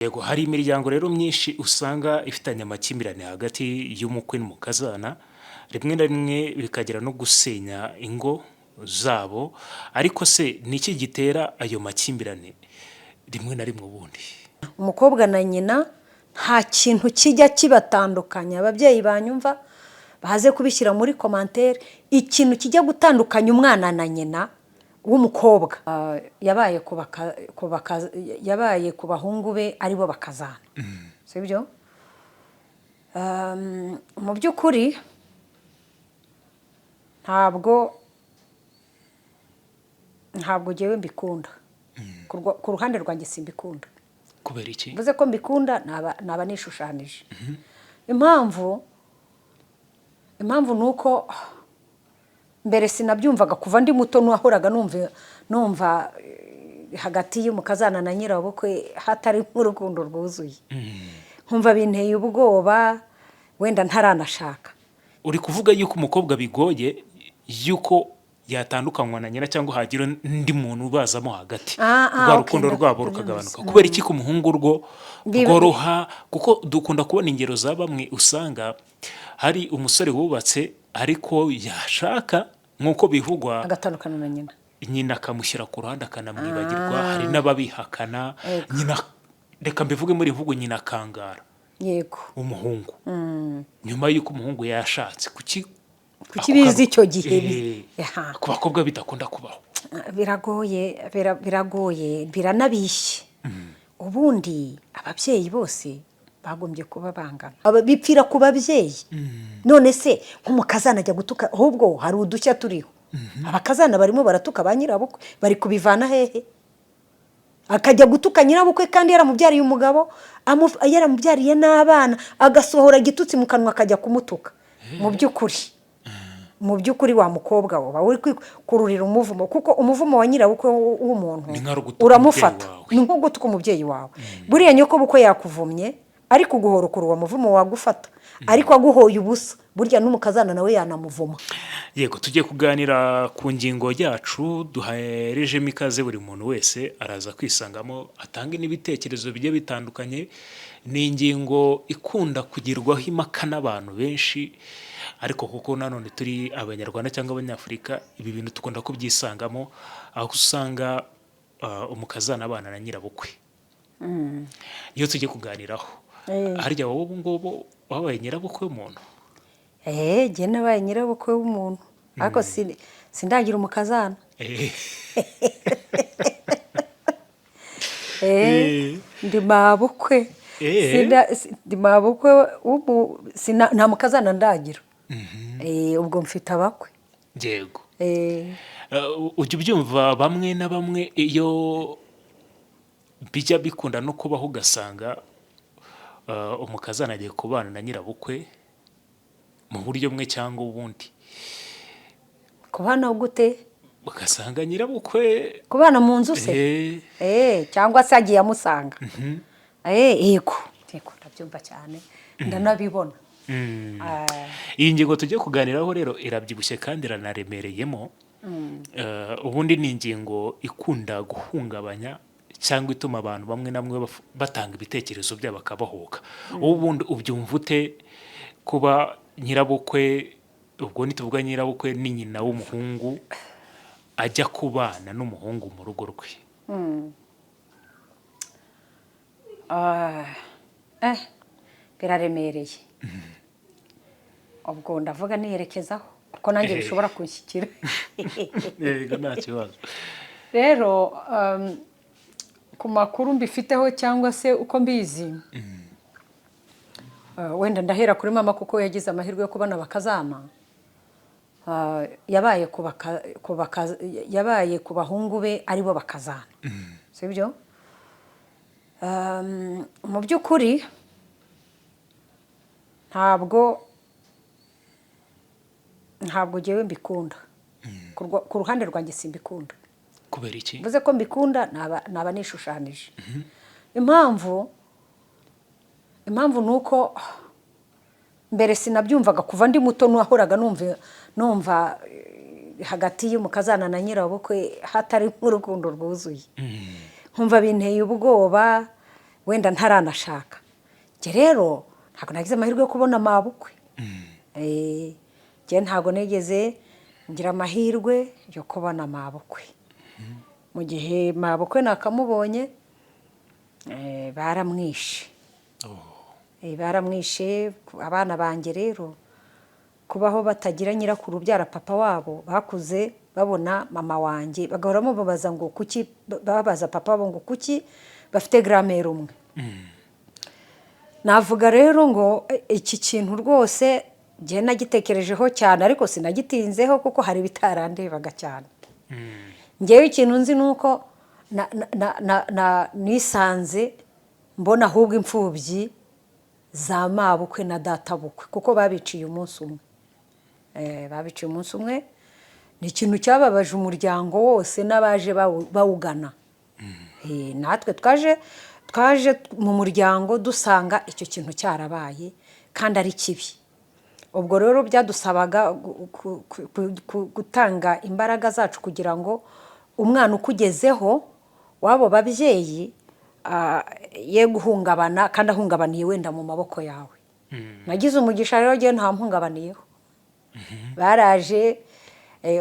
Yego, hari imiryango rero myinshi usanga ifitanye amakimbirane hagati y'umukwe n'umukazana, rimwe na rimwe bikagera no gusenya ingo zabo. Ariko se ni iki gitera ayo makimbirane rimwe na rimwe ubundi? Umukobwa na nyina nta kintu kijya kibatandukanya. Ababyeyi banyumva baze kubishyira muri commentaire. Ikintu kijya gutandukanya umwana na nyina w'umukobwa, yabaye ku bahungu be, aribo bakazana, sibyo? Mu by'ukuri ntabwo ngewe mbikunda. Ku ruhande rwanjye simbikunda. Kubera iki? Mvuze ko mbikunda naba nishushanije. Impamvu ni uko mbere sinabyumvaga. Kuva ndi muto nahoraga numva hagati y'umukazana na nyirabukwe hatarimo urukundo rwuzuye, nkumva binteye ubwoba, wenda ntaranashaka. Uri kuvuga yuko umukobwa bigoye yuko yatandukanywa na nyina cyangwa hagira undi muntu ubazamo hagati, rwa rukundo rwabo rukagabanuka. Kubera iki ku muhungu rwo rworoha? Kuko dukunda kubona ingero za bamwe, usanga hari umusore wubatse, ariko yashaka, nk'uko bivugwa, agatandukana na nyina, nyina akamushyira ku ruhande, akanamwibagirwa. Hari n'ababihakana. Nyina, reka mbivuge muri mvugo, nyina akangara umuhungu nyuma y'uko umuhungu yashatse. Kuki Kuki ako biza icyo gihe? Ku bakobwa bidakunda kubaho? Biragoye, biragoye, biranabishye. Ubundi ababyeyi bose bagombye kuba bangana. Bipfira ku babyeyi. None se nk'umukazana ajya gutuka? Ahubwo hari udushya turiho, abakazana barimo baratuka ba nyirabukwe. Bari kubivana hehe? Akajya gutuka nyirabukwe kandi yaramubyariye umugabo, yaramubyariye n'abana, agasohora igitutsi mu kanwa, akajya kumutuka. Mu by'ukuri wa mukobwa we, uba uri kwikururira umuvumo, kuko umuvumo wa nyirabukwe w'umuntu Ni nka gutuka uramufata. umubyeyi wawe. Ni nko gutuka umubyeyi wawe. Buriya nyoko bukwe yakuvumye, ariko uguhora uwo muvumo wagufata, ariko aguhoye ubusa, burya n'umukazana nawe yanamuvuma. Yego, tugiye kuganira ku ngingo yacu duherejemo ikaze buri muntu wese, araza kwisangamo, atange n'ibitekerezo bigiye bitandukanye. Ni ingingo ikunda kugirwaho impaka n'abantu benshi, ariko kuko nanone turi Abanyarwanda cyangwa Abanyafurika, ibi bintu dukunda kubyisangamo, aho usanga umukazana abana na nyirabukwe. Iyo tugiye kuganiraho. Harya wowe ubu ngubu wabaye nyirabukwe w'umuntu? Eee, njye nabaye nyirabukwe w'umuntu, ariko sindagira umukazana. Ndi mabukwe. Ndi mabukwe, nta mukazana ndagira. Ubwo mfite abakwe. Ujya ubyumva bamwe na bamwe, iyo bijya bikunda no kubaho, ugasanga umukazana agiye kubana na nyirabukwe mu buryo bumwe cyangwa ubundi? Kubana gute? Ugasanga nyirabukwe Kubana mu nzu se? Eh. Cyangwa se agiye amusanga? Yego, ndabyumva cyane, ndanabibona. Iyi ngingo tugiye kuganiraho rero irabyibushye kandi iranaremereyemo. Ubundi ni ingingo ikunda guhungabanya cyangwa ituma abantu bamwe na bamwe batanga ibitekerezo byabo bakabahuka. Wowe ubundi ubyumva ute kuba nyirabukwe, ubwo nituvuga nyirabukwe ni nyina w'umuhungu, ajya kubana n'umuhungu mu rugo rwe? Biraremereye. Ubwo ndavuga niyerekezaho, kuko nanjye bishobora kunshyikira. Yego, nta kibazo. Rero ku makuru mbifiteho cyangwa se uko mbizi, wenda ndahera kuri mama, kuko yagize amahirwe yo kubona abakazana. Yabaye ku bahungu be, aribo bakazana, sibyo? Mu by'ukuri ntabwo ngewe mbikunda. Ku ruhande rwanjye simbikunda. Kubera iki? Mvuze ko mbikunda naba nishushanije. Impamvu ni uko mbere sinabyumvaga. Kuva ndi muto nahoraga numva hagati y'umukazana na nyirabukwe hatarimo urukundo rwuzuye, nkumva binteye ubwoba, wenda ntaranashaka. Wenda ntaranashaka. Njye rero ntabwo nagize amahirwe yo kubona mabukwe. Njye ntabwo nigeze ngira amahirwe yo kubona mabukwe. Mu gihe mabukwe nakamubonye, baramwishe. Baramwishe. Abana banjye rero kubaho batagira nyirakuru ubyara papa wabo, bakuze babona mama wanjye, bagahora bamubaza ngo kuki, babaza papa wabo ngo kuki bafite grand-mère umwe. Navuga rero ngo iki kintu rwose njye nagitekerejeho cyane, ariko sinagitinzeho kuko hari ibitarandebaga cyane. Ngewe ikintu nzi ni uko nisanze mbona ahubwo imfubyi za mabukwe na databukwe, kuko babiciye umunsi umwe. Babiciye umunsi umwe. Ni ikintu cyababaje umuryango wose n'abaje bawugana. Natwe twaje mu muryango dusanga icyo kintu cyarabaye kandi ari kibi. Ubwo rero byadusabaga gutanga imbaraga zacu kugira ngo umwana ukugezeho w'abo babyeyi ye guhungabana, kandi ahungabaniye wenda mu maboko yawe. Nagize umugisha rero, ngewe nta mpungabaniyeho. Baraje,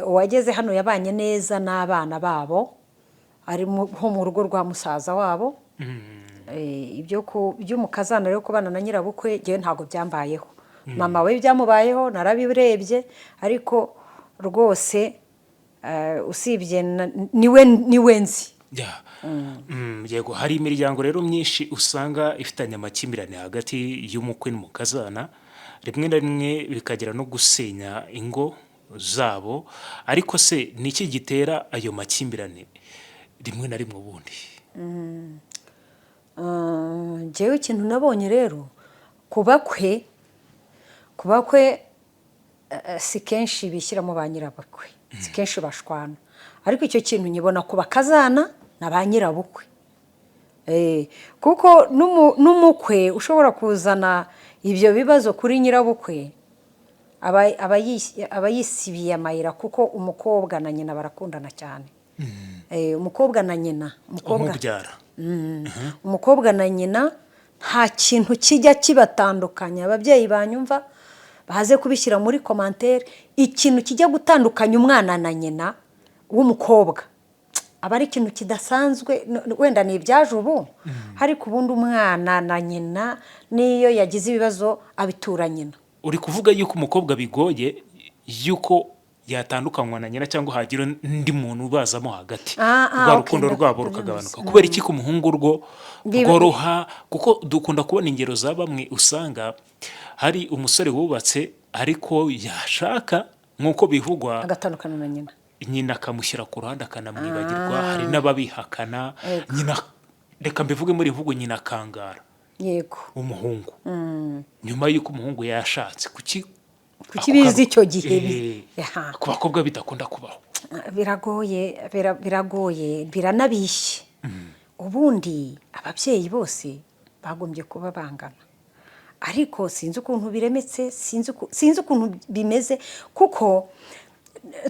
uwageze hano yabanye neza n'abana babo, ari nko mu rugo rwa musaza wabo. Ibyo by'umukazana rero, kubana na nyirabukwe, ngewe ntabwo byambayeho. Mama we byamubayeho, narabirebye, ariko rwose usibye niwe nzi. Ya. Yego, hari imiryango rero myinshi usanga ifitanye amakimbirane hagati y'umukwe n'umukazana, rimwe na rimwe bikagera no gusenya ingo zabo. Ariko se ni iki gitera ayo makimbirane rimwe na rimwe ubundi? Njyewe ikintu nabonye rero ku bakwe, si kenshi bishyiramo ba nyirabukwe, si kenshi bashwana, ariko icyo kintu nyibona ku bakazana na ba nyirabukwe. Kuko n'umukwe ushobora kuzana ibyo bibazo kuri nyirabukwe aba yisibiye amayira, kuko umukobwa na nyina barakundana cyane. Umukobwa na nyina, umukobwa umubyara. Umukobwa na nyina nta kintu kijya kibatandukanya. Ababyeyi banyumva baze kubishyira muri commentaire. Ikintu kijya gutandukanya umwana na nyina w'umukobwa aba ari ikintu kidasanzwe. Wenda ni ibyaje ubu, ariko ubundi umwana na nyina, n'iyo yagize ibibazo abitura nyina. Uri kuvuga yuko umukobwa bigoye yuko yatandukanywa na nyina cyangwa hagira undi muntu ubazamo hagati, rwa rukundo rwabo rukagabanuka. Kubera iki ku muhungu rwo rworoha? Kuko dukunda kubona ingero za bamwe, usanga hari umusore wubatse, ariko yashaka, nk'uko bivugwa, agatandukana na nyina, nyina akamushyira ku ruhande, akanamwibagirwa. Hari n'ababihakana. Nyina, reka mbivuge muri mvugo, nyina akangara umuhungu nyuma y'uko umuhungu yashatse. Kuki Kuki ako biza icyo gihe? Ku bakobwa bidakunda kubaho? Biragoye, biragoye, biranabishye. Ubundi ababyeyi bose bagombye kuba bangana, ariko sinzi ukuntu biremetse, sinzi ukuntu bimeze, kuko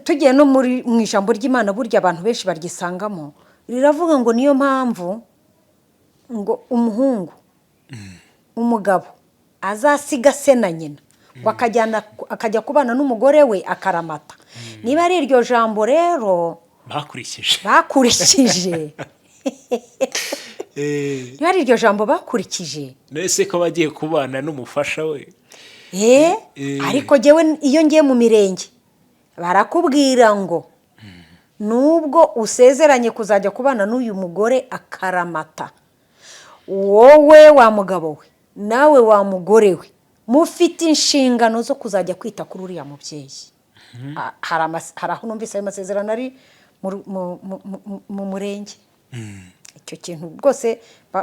tugiye no muri mu ijambo ry'Imana, burya abantu benshi baryisangamo, riravuga ngo niyo mpamvu ngo umuhungu, umugabo azasiga se na nyina, ngo akajyana, akajya kubana n'umugore we akaramata. Niba ari iryo jambo rero bakurikije, bakurikije, niba ari iryo jambo bakurikije. Nese ko bagiye kubana n'umufasha we? Ariko jyewe iyo ngiye mu mirenge barakubwira ngo nubwo usezeranye kuzajya kubana n'uyu mugore akaramata, wowe wa mugabo we, nawe wa mugore we, mufite inshingano zo kuzajya kwita kuri uriya mubyeyi. Hari aho numvise ayo masezerano ari mu murenge. Icyo kintu rwose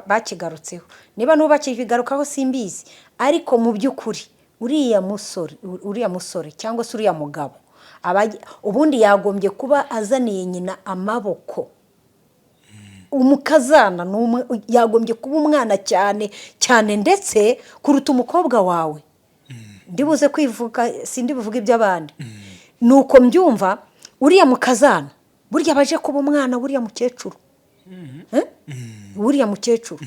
bakigarutseho. Niba n'ubu bakibigarukaho simbizi, ariko mu by'ukuri uriya musore cyangwa se uriya mugabo ubundi yagombye kuba azaniye nyina amaboko. Umukazana ni yagombye kuba umwana cyane cyane ndetse kuruta umukobwa wawe. Ndibuze kwivuga, sindi buvuge iby'abandi, ni uko mbyumva. Uriya mukazana burya aba aje kuba umwana w'uriya mukecuru. Eh? Uriya mukecuru.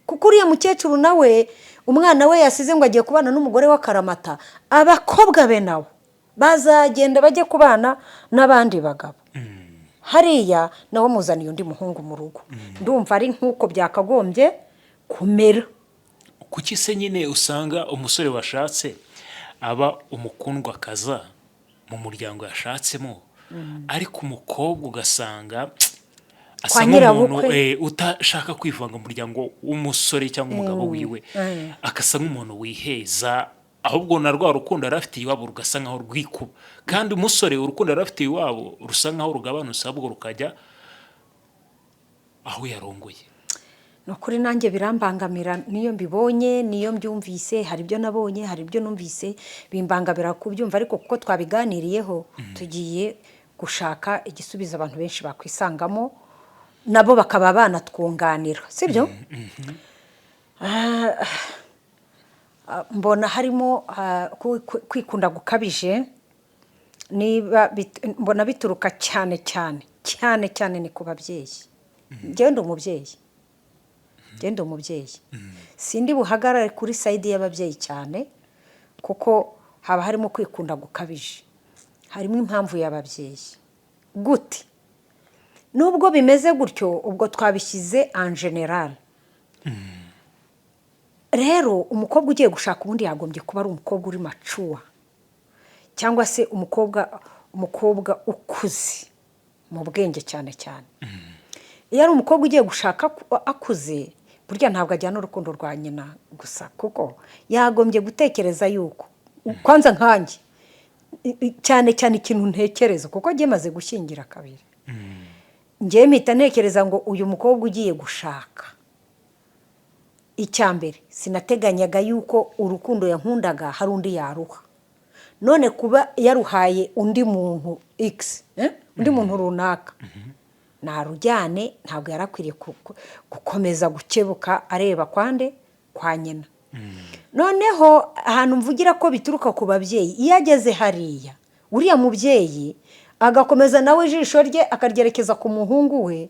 Kuko uriya mukecuru nawe umwana we yasize ngo agiye kubana n'umugore w'akaramata, abakobwa be nabo bazagenda bajye kubana n'abandi bagabo. Hariya nawe muzaniye undi muhungu mu rugo. Ndumva ari nk'uko byakagombye kumera. Kuki se nyine usanga umusore washatse aba umukundwakaza mu muryango yashatsemo, ariko umukobwa ugasanga asa Kwa nk'umuntu nyirabukwe. Utashaka kwivanga mu muryango w'umusore cyangwa umugabo wiwe, agasa nk'umuntu wiheza, ahubwo na rwa rukundo yari afitiye iwabo rugasa nkaho rwikuba, kandi umusore urukundo yari afitiye iwabo rusa nkaho rugabanutse, ahubwo rukajya aho yarongoye? Ni ukuri nanjye birambangamira niyo mbibonye, niyo mbyumvise. Hari ibyo nabonye, hari ibyo numvise, bimbangamira kubyumva. Ariko kuko twabiganiriyeho, tugiye gushaka igisubizo abantu benshi bakwisangamo, nabo bakaba banatwunganira, sibyo? Mbona harimo kwikunda gukabije. Niba mbona bituruka cyane cyane cyane cyane ni ku babyeyi. Njyewe ndi umubyeyi, njyewe ndi umubyeyi, sindi buhagarare kuri side y'ababyeyi cyane, kuko haba harimo kwikunda gukabije, harimo impamvu y'ababyeyi. Gute? Nubwo bimeze gutyo, ubwo twabishyize en général. Rero umukobwa ugiye gushaka ubundi yagombye kuba ari umukobwa uri mature, cyangwa se umukobwa ukuze mu bwenge cyane cyane. Iyo ari umukobwa ugiye gushaka akuze, burya ntabwo ajyana urukundo rwa nyina gusa, kuko yagombye gutekereza yuko kwanza nkanjye cyane cyane ikintu ntekereza, kuko njye maze gushyingira kabiri, njyewe mpita ntekereza ngo uyu mukobwa ugiye gushaka, icya mbere sinateganyaga yuko urukundo yankundaga hari undi yaruha. None kuba yaruhaye undi muntu x, undi muntu runaka, narujyane. Ntabwo yari akwiriye gukomeza gukebuka areba kwande kwa nyina. Noneho ahantu mvugira ko bituruka ku babyeyi, iyo ageze hariya uriya mubyeyi agakomeza nawe ijisho rye akaryerekeza ku muhungu we,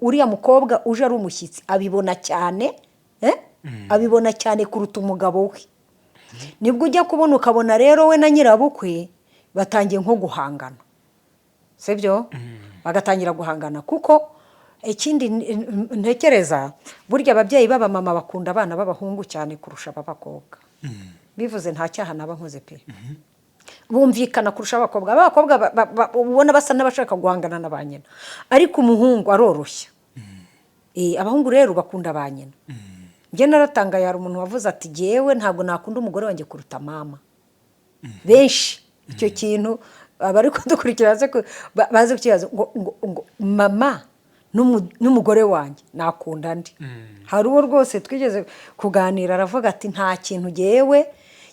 uriya mukobwa uje ari umushyitsi abibona cyane, abibona cyane kuruta umugabo we. Nibwo ujya kubona ukabona rero we na nyirabukwe batangiye nko guhangana, sibyo? Bagatangira guhangana, kuko ikindi ntekereza, burya ababyeyi b'abamama bakunda abana b'abahungu cyane kurusha ab'abakobwa. Bivuze nta cyaha naba nkoze pe. Bumvikana kurusha abakobwa. Abakobwa ubona basa n'abashaka guhangana na ba nyina, ariko umuhungu aroroshya. Abahungu rero bakunda ba nyina. Njye naratangaye, hari umuntu wavuze ati: "Jyewe ntabwo nakunda umugore wanjye kuruta mama." Benshi icyo kintu abari kudukurikira baze kukibaza ngo mama n'umugore wanjye nakunda ndi. Hari uwo rwose twigeze kuganira, aravuga ati: "Nta kintu jyewe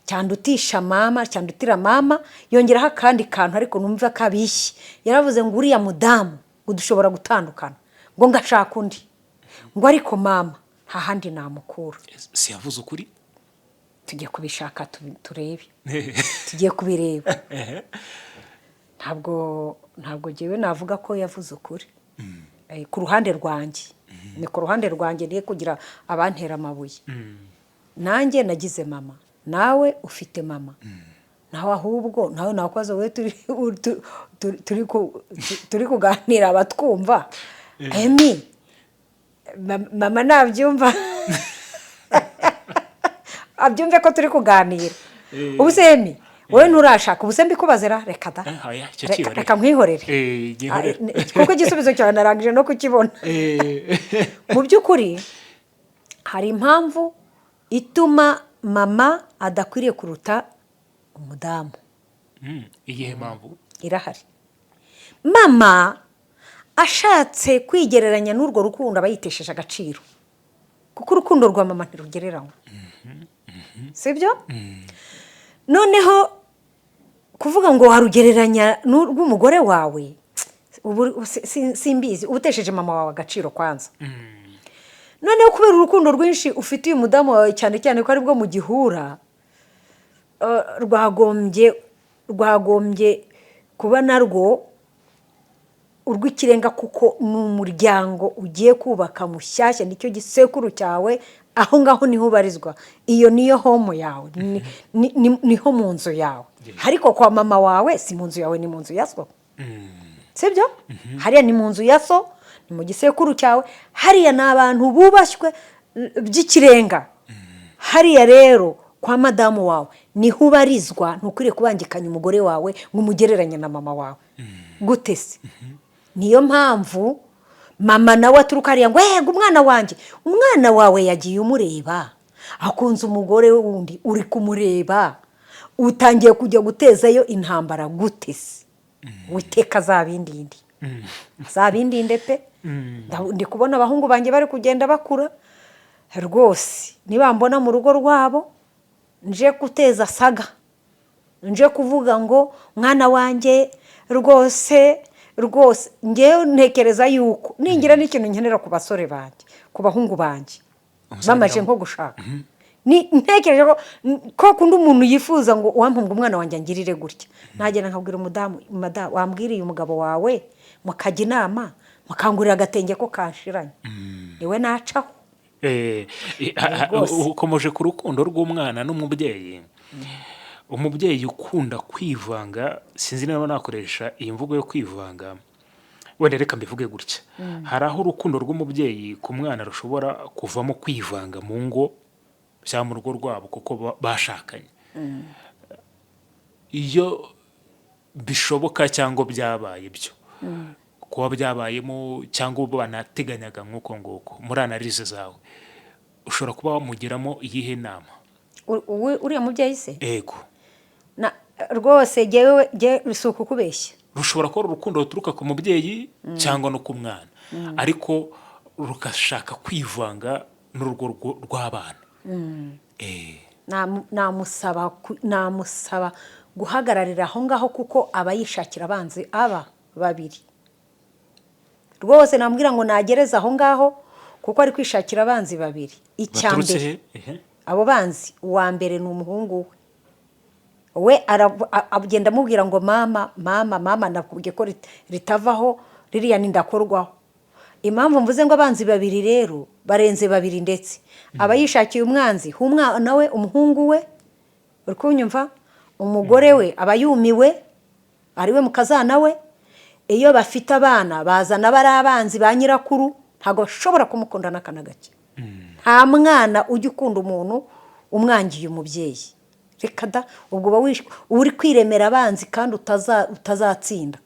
cyandutisha mama, cyandutira mama." Yongeraho akandi kantu, ariko numva kabishye. Yaravuze ngo uriya mudamu ngo dushobora gutandukana, ngo ngashaka undi, ngo ariko mama nta handi namukura. Si yavuze ukuri? Tugiye kubishaka turebe, tugiye kubireba. Ntabwo ngewe navuga ko yavuze ukuri. Ku ruhande rwanjye, ni ku ruhande rwanjye, niyo kugira abantera amabuye. Nanjye nagize mama, nawe ufite mama, nawe ahubwo nawe nakoze wowe turi kuganira abatwumva. Emi, mama nabyumva abyumve ko turi kuganira. Ubu se Emi, wowe nturashaka? Ubu se mbikubazira? Reka da. Oya, icyo Reka, cyihorere. reka nkwihorere. Gihorere. Kuko igisubizo cyawe narangije no kukibona. Mu by'ukuri hari impamvu ituma mama adakwiriye kuruta umudamu. Iyihe mpamvu? Irahari. Mama ashatse kwigereranya n'urwo rukundo aba yitesheje agaciro, kuko urukundo rwa mama ntirugereranywa, sibyo? Noneho kuvuga ngo warugereranya n'urw'umugore wawe, ubu simbizi, uba utesheje mama wawe agaciro kwanza. Noneho kubera urukundo rwinshi ufitiye umudamu wawe, cyane cyane ko aribwo mugihura, rwagombye kuba narwo Urw'ikirenga, kuko ni umuryango ugiye kubaka mushyashya, nicyo gisekuru cyawe, aho ngaho niho ubarizwa, iyo niyo home yawe, niho mu nzu yawe. Ariko kwa mama wawe si mu nzu yawe, ni mu nzu ya so, sibyo? Hariya ni mu nzu ya so, ni mu gisekuru cyawe, hariya ni abantu bubashywe by'ikirenga. Hariya rero kwa madamu wawe niho ubarizwa. Ntukwiriye kubangikanya umugore wawe ngo umugereranye na mama wawe. Gute se? Niyo mpamvu mama nawe aturuka hariya ngo: "Yego, umwana wanjye." Umwana wawe yagiye umureba, akunze umugore wundi, uri kumureba, utangiye kujya gutezayo intambara. Gute se? Witeka azabindinde, azabindinde pe. Ndi kubona abahungu banjye bari kugenda bakura rwose. Nibambona mu rugo rwabo nje guteza saga, nje kuvuga ngo mwana wanjye rwose rwose, ngewe ntekereza yuko ningira n'ikintu nkenera ku basore banjye, ku bahungu banjye bamaze nko gushaka, ni ntekereje ko kundi umuntu yifuza ngo uwampunga umwana wanjye angirire gutya, nagenda nkabwira umudamu: "Madamu, wambwiriye umugabo wawe mukajya inama, mukangurira agatenge ko kanshiranye." Niwe nacaho. Rwose. Ukomeje ku rukundo rw'umwana n'umubyeyi. Umubyeyi ukunda kwivanga, sinzi niba nakoresha iyi mvugo yo kwivanga, wenda reka mbivuge gutya: hari aho urukundo rw'umubyeyi ku mwana rushobora kuvamo kwivanga mu ngo cyangwa mu rugo rwabo kuko bashakanye. Iyo bishoboka cyangwa byabaye byo kuba byabayemo cyangwa banateganyaga nk'uko nguko, muri analyse zawe ushobora kuba wamugiramo iyihe nama? Uriya mubyeyi se? Ego. Rwose jyewe si ukukubeshya. Rushobora kuba ari urukundo ruturuka ku mubyeyi cyangwa no ku mwana, ariko rugashaka kwivanga n'urugo rw'abana. Namusaba guhagararira aho ngaho, kuko aba yishakira abanzi aba babiri. Rwose nambwira ngo nagereze aho ngaho, kuko ari kwishakira abanzi babiri. Icya Baturutse mbere, he? Ehe. abo banzi, uwa mbere ni umuhungu we. We agenda amubwira ngo: "Mama, mama, mama, nakubwiye ko ritavaho ririya, ni ndakorwaho." Impamvu mvuze ngo abanzi babiri rero, barenze babiri ndetse, aba yishakiye umwanzi h'umwana we, umuhungu we, uri kunyumva? Umugore we aba yumiwe, ari we mukazana we. Iyo bafite abana, bazana bari abanzi ba nyirakuru, ntabwo bashobora kumukunda n'aka na gake. Nta mwana ujya ukunda umuntu umwangiye umubyeyi, reka da. Ubwo uba uri kwiremera abanzi kandi utazatsinda.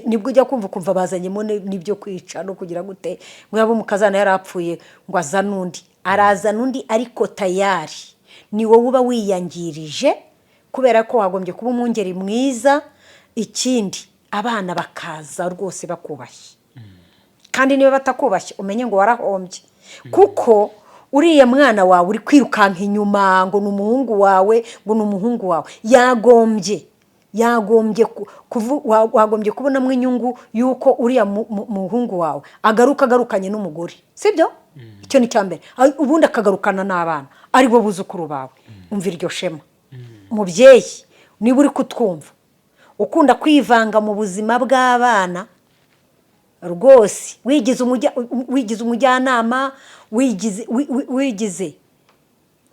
Nibwo ujya kumva ukumva bazanyemo n'ibyo kwica no kugira gute, ngo yaba umukazana yarapfuye, ngo azane undi. Arazana undi, ariko tayari ni wowe uba wiyangirije, kubera ko wagombye kuba umwungeri mwiza. Ikindi, abana bakaza rwose bakubashye, kandi niba batakubashye umenye ngo warahombye, kuko uriya mwana wawe uri kwirukanka inyuma ngo ni umuhungu wawe, ngo ni umuhungu wawe, yagombye wagombye kubonamo inyungu y'uko uriya muhungu wawe agaruka agarukanye n'umugore, sibyo? Icyo ni icya mbere. Ubundi akagarukana n'abana, ari bo buzukuru bawe. Umva iryo shema. Mubyeyi, niba uri kutwumva, ukunda kwivanga mu buzima bw'abana rwose, wigize umujyanama, wigize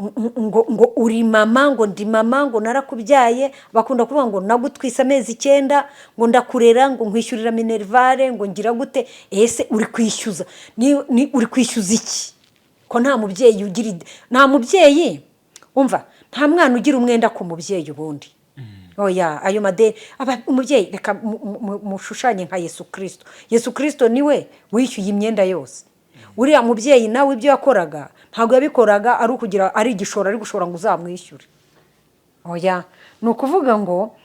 ngo uri mama, ngo ndi mama, ngo narakubyaye, bakunda kuvuga ngo nagutwise amezi 9, ngo ndakurera, ngo nkwishyurira minerval, ngo ngira gute. Ese uri kwishyuza uri kwishyuza iki, ko nta mubyeyi ugira nta mubyeyi, umva, nta mwana ugira umwenda ku mubyeyi ubundi? Oya, ayo madeni umubyeyi, reka mushushanye nka Yesu Kirisito. Yesu Kirisito niwe wishyuye imyenda yose. Uriya mubyeyi nawe ibyo yakoraga ntabwo yabikoraga ari ukugira ari igishoro ari gushora ngo uzamwishyure, oya. Ni ukuvuga ngo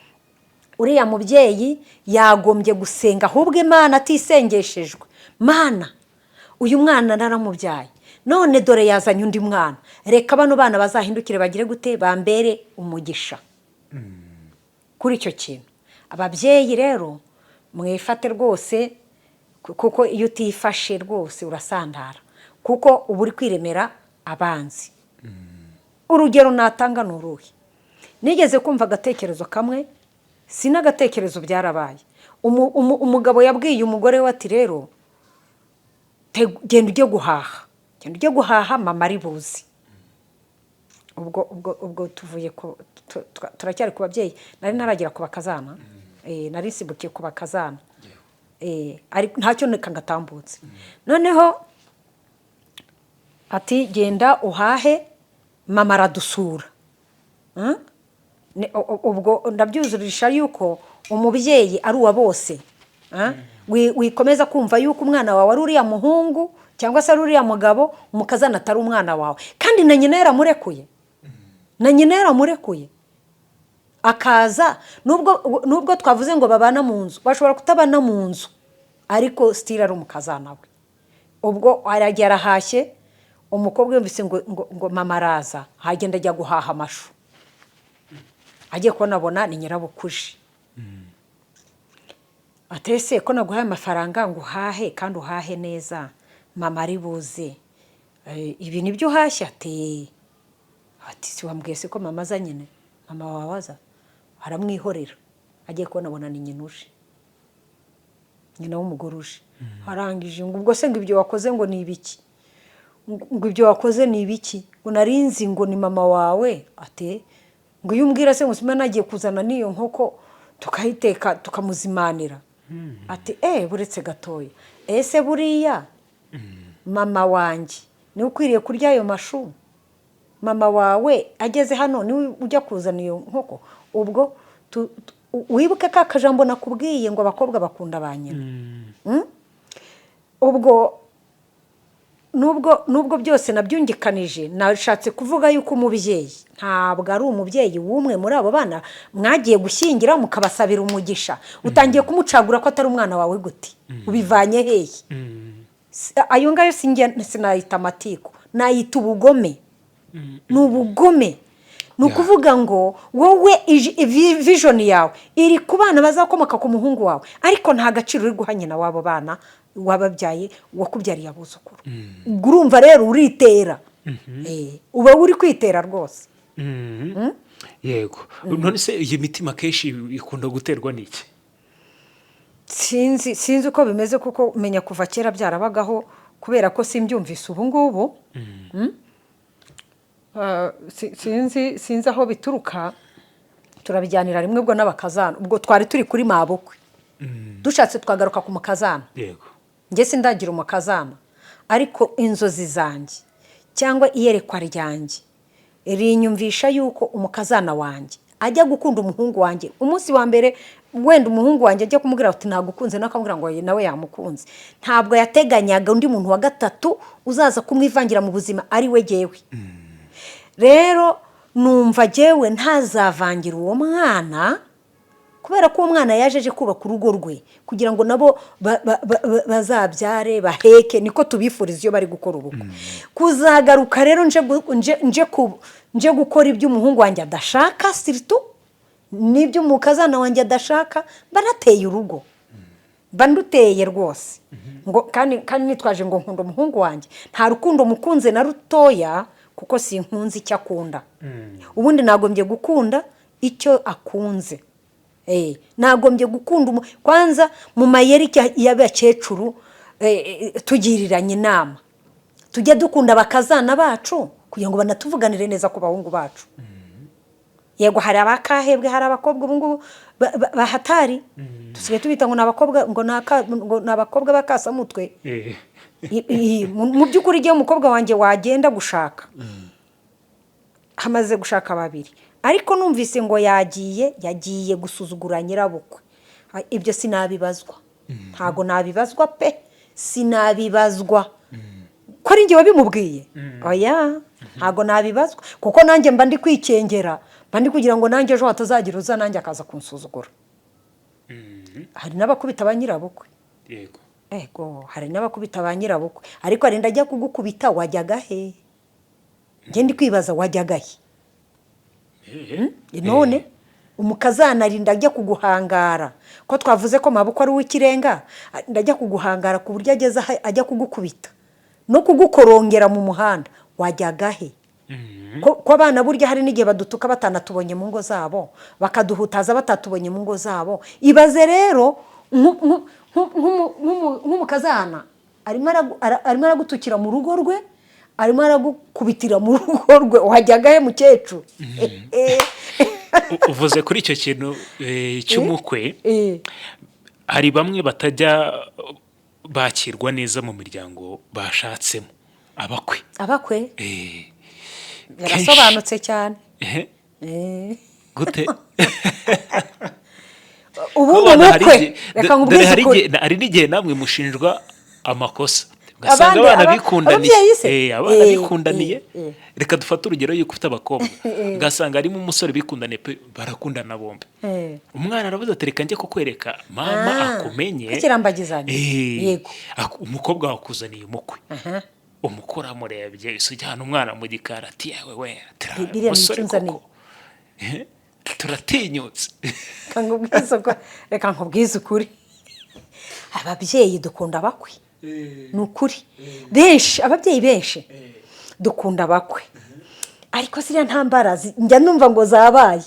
uriya mubyeyi yagombye gusenga ahubwo Imana, atisengeshejwe: "Mana, uyu mwana naramubyaye, none dore yazanye undi mwana, reka bano bana bazahindukire bagire gute, bambere umugisha." Kuri icyo kintu, ababyeyi rero mwifate rwose, kuko iyo utifashe rwose urasandara, kuko uba uri kwiremera abanzi. Urugero natanga ni uruhe? Nigeze kumva agatekerezo kamwe. Si n'agatekerezo, byarabaye. Umugabo yabwiye umugore we ati: "Rero genda ujye guhaha, genda ujye guhaha, mama ari buzi." Ubwo tuvuye ku turacyari ku babyeyi, nari ntaragera ku bakazana. Nari nsimbukiye ku bakazana. Ariko ntacyo, reka ngatambutse. Noneho ati: "Genda uhahe, mama aradusura." Ubwo ndabyuzurisha yuko umubyeyi ari uwa bose. Wikomeza kumva yuko umwana wawe ari uriya muhungu cyangwa se ari uriya mugabo, umukazana atari umwana wawe, kandi na nyina yaramurekuye, na nyina yaramurekuye akaza. Nubwo twavuze ngo babana mu nzu, bashobora kutabana mu nzu, ariko still ari umukazana we. Ubwo aragiye arahashye, umukobwa yumvise ngo mama araza, hagenda ajya guhaha amashu. Agiye kubona abona ni nyirabukuje. Atese ko naguhaye amafaranga ngo uhahe kandi uhahe neza, mama ari buze, ibi nibyo uhashye? Ati: "Si wambwiye se ko mama aza nyine?" Mama wawe aza aramwihorera. Agiye kubona abona ni nyina uje, nyina w'umugore uje. Arangije ngo: "Ubwo se ngo ibyo wakoze ngo ni ibiki? Ngo ibyo wakoze ni ibiki? Ngo narinzi ngo ni mama wawe." Ate ngo: "Iyo umbwira se ngo simba nagiye kuzana n'iyo nkoko tukayiteka tukamuzimanira." Ati: "Eh, buretse gatoya, ese buriya mama wanjye niwe ukwiriye kurya ayo mashu? Mama wawe ageze hano niwe ujya kuzana iyo nkoko?" Ubwo wibuke ka kajambo nakubwiye ngo abakobwa bakunda ba nyina. Ubwo nubwo byose nabyungikanije, nashatse kuvuga yuko umubyeyi ntabwo ari umubyeyi w'umwe muri abo bana mwagiye gushyingira mukabasabira umugisha. Utangiye kumucagura ko atari umwana wawe gute? Ubivanye hehe? Ayo ngayo sinayita amatiku, nayita ubugome. Ni ubugome, ni ukuvuga ngo wowe vision yawe iri ku bana bazakomoka ku muhungu wawe, ariko nta gaciro uri guha nyina w'abo bana wababyaye, wakubyariye abuzukuru. Ubwo urumva rero uritera. Uba uri kwitera rwose. Yego. None se iyi mitima akenshi ikunda guterwa n'iki? Sinzi uko bimeze, kuko menya kuva kera byarabagaho, kubera ko simbyumvise ubu ngubu. Sinzi aho bituruka. Turabijyanira rimwe ubwo n'abakazana. Ubwo twari turi kuri mabukwe, dushatse twagaruka ku mukazana. Njye sindagira umukazana, ariko inzozi zanjye cyangwa iyerekwa ryanjye rinyumvisha yuko umukazana wanjye ajya gukunda umuhungu wanjye umunsi wa mbere, wenda umuhungu wanjye ajya kumubwira ati: "Nagukunze," nawe akamubwira ngo nawe yamukunze, ntabwo yateganyaga undi muntu wa gatatu uzaza kumwivangira mu buzima, ari we jyewe. Rero numva jyewe ntazavangira uwo mwana, kubera ko uwo mwana yaje aje kubaka urugo rwe kugira ngo nabo bazabyare baheke, niko tubifuriza iyo bari gukora ubukwe. Kuzagaruka rero nje gukora ibyo umuhungu wanjye adashaka, surtout n'ibyo umukazana wanjye adashaka, mba nateye urugo, mba nduteye rwose. Ngo kandi nitwaje ngo nkunda umuhungu wanjye, nta rukundo mukunze na rutoya, kuko sinkunze icyo akunda. Ubundi nagombye gukunda icyo akunze. Nagombye gukunda kwanza mu mayeri y'abakecuru, tugiriranye inama, tujye dukunda abakazana bacu kugira ngo banatuvuganire neza ku bahungu bacu. Yego, hari abakahebwe, hari abakobwa ubu ngubu bahatari, dusigaye tubita ngo ni abakobwa, ngo ni abakobwa b'akasamutwe. Mu by'ukuri igihe umukobwa wanjye wagenda gushaka, hamaze gushaka babiri, ariko numvise ngo yagiye gusuzugura nyirabukwe, ibyo sinabibazwa, ntabwo nabibazwa pe, sinabibazwa ko ari njye wabimubwiye. Oya, ntabwo nabibazwa, kuko nanjye mba ndi kwikengera, mba ndi kugira ngo nanjye ejo hatazagira uza nanjye akaza kunsuzugura. Hari n'abakubita ba nyirabukwe. Ego, hari n'abakubita ba nyirabukwe, ariko arinda ajya kugukubita, wajyaga he? Njye ndi kwibaza, wajyaga he? None umukazana arinda ajya kuguhangara, ko twavuze ko mabukwe ari uw'ikirenga, ndajya kuguhangara ku buryo ageze aho ajya kugukubita no kugukorongera mu muhanda, wajyaga he? Ko abana burya hari n'igihe badutuka batanatubonye mu ngo zabo, bakaduhutaza batatubonye mu ngo zabo. Ibaze rero nk'umukazana arimo aragutukira mu rugo rwe, arimo aragukubitira mu rugo rwe, wajyaga he, mukecuru? Uvuze kuri icyo kintu cy'umukwe, hari bamwe batajya bakirwa neza mu miryango bashatsemo, abakwe. Abakwe? Birasobanutse cyane. Ehe, gute? Ubundi Abana hari umukwe, igihe- reka dore nkubwize hari ukuri. hari n'igihe namwe mushinjwa amakosa, ugasanga Abandi, abana bikundaniye. ababyeyi se? Abana bikundaniye. Reka dufate urugero yuko ufite abakobwa, ugasanga harimo umusore bikundaniye pe, barakundana bombi. Umwana aravuze ati: "Reka njye kukwereka mama, akumenye." Kukirambagizanya. Yego. Umukobwa wakuzaniye umukwe. Umukwe uramurebye, ese ujyana umwana mu gikari, ati: "Yewe we," ati, Biriya ni "Musore icyo nzaniye." koko. Turatinyutse. Reka nkubwize ukuri, reka nkubwize ukuri, ababyeyi dukunda abakwe, ni ukuri. Benshi, ababyeyi benshi dukunda abakwe, ariko ziriya ntambara njya numva ngo zabaye,